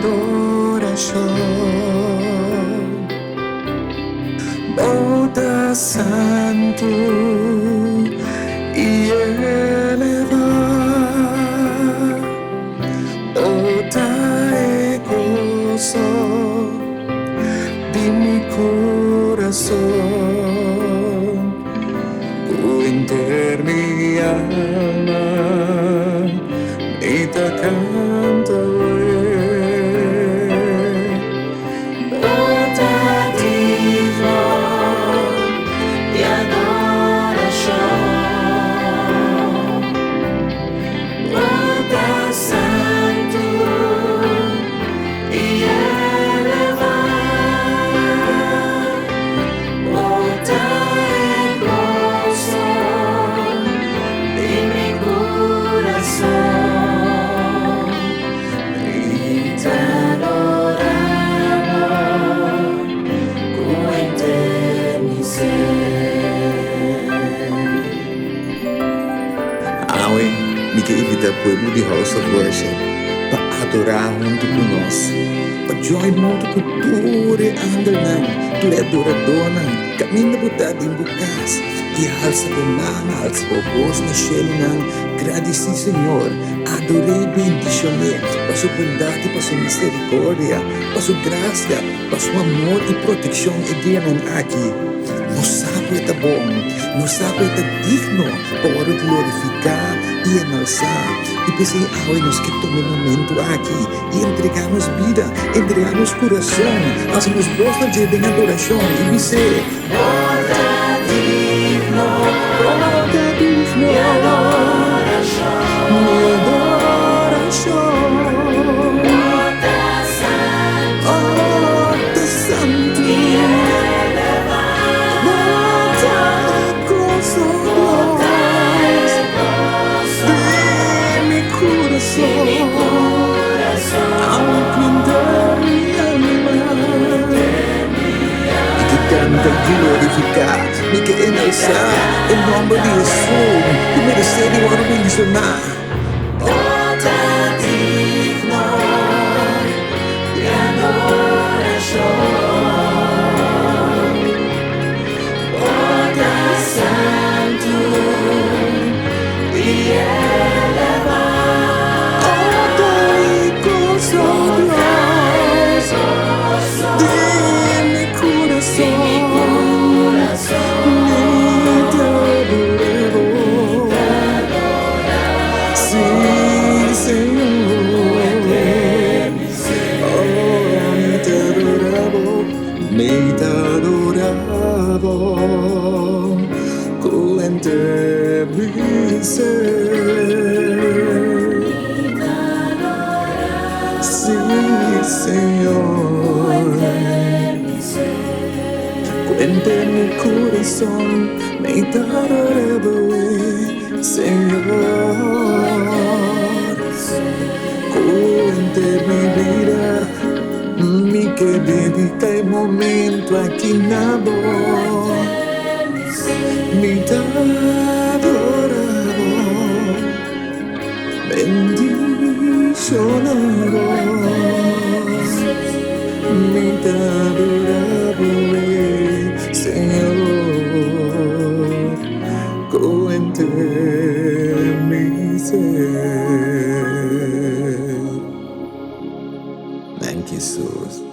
adorashon. Bo ta santu i elevá. Bo ta e goso di mi kurason. Ku henter mi alma mi ta kanta oe. Bo ta digno di adorashon. Bo ta santu i elevá. Bo ta e goso di mi kurason. Mi ta adorá bo ku henter mi ser. Awe mi ke invitá pueblo di House of Worship pa adorá huntu ku nos, pa join huntu ku tur e angelnan, tur e adoradónan, kaminda bo ta den bo kas, i halsa bo man, halsa bo bos na shelunan, gradisí Señor, ador'é i bendishon'é pa su bondat i pa su miserikordia, pa su grasia, pa su amor i protekshon e dianan aki. Nos sa ku e ta bon, nos sa ku e ta digno pa wòrdu glorifiká i enalsá. I p'esei awe nos ke tuma e momentu aki i entregá nos bida, entregá nos kurason, hasi nos bos na dje den adorashon i bis'é, Bo ta digno di adorashon. Bo ta santu i elevá. Bo ta e goso di mi kurason. Mi ke kanta glorifiká, mi ke enalsá e nòmber di Hesus ku meresé di wòrdu bendishoná. Bo ta digno di adorashon. Bo ta santu i elevá. Bo ta e goso di mi kurason. Mi ta adorá bo ku henter mi ser. Mi ta adorá bo ku henter mi ser. Mi ta adorá bo Sí, ku Señor. henter mi ser. Ku henter mi kurason mi ta adorá bo, Señor. Ku henter mi bida mi ke dediká e momento aki na bo. Mi ta adorá bo, bendishoná bo. Mi ta adorá bo, Señor, ku henter mi ser. Danki, Jesús.